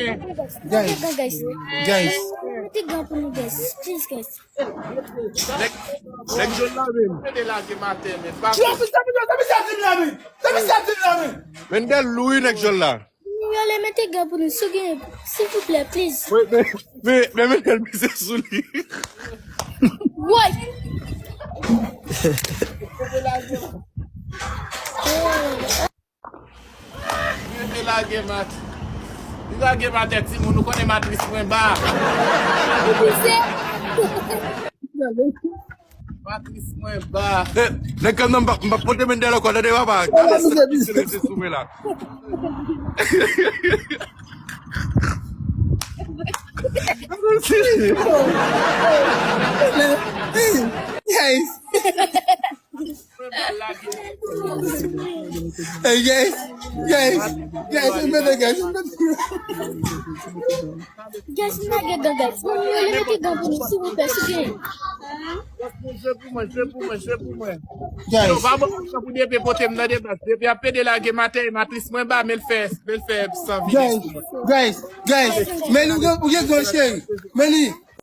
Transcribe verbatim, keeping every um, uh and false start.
Guys, guys, mete gan pou nou, guys. Please, guys. Nèg, nèg jòn la menm. Mete lage matè, men pa. Yo, sa misye, sa misye ap di m la menm. Sa misye ap di m la menm. Mendel lou wi nèg jòn la. Yo, le mete gan pou nou, si w gen, silvouplè, please. Wi, men, men, men, men, men, misye sou li. Woy! Mete lage mat. Li lage matè timoun, ou konnen matris mwen ba. Matris mwen ba. Eh, nèg kan nan m pa, m pa pote Mendel ankò, tande papa. Gade sa ki rete sou mwen la. Guys. Hey, guys. Guys. Guys, mete, guys, mete. Guys, m lage gan, guys. Mwen, mwen, mete gan pou nou, silvouplè, si gen. Jwe pou mwen, jwe pou mwen, jwe pou mwen. Guys. Yo, pa bon, sa pou depe pote m nan debas. Depi ap pede lage matè, matris mwen ba, men l fè, men l fè san vitès pou mwen. Guys, guys, guys. Men nou gen, ou gen gan cheri. Men li.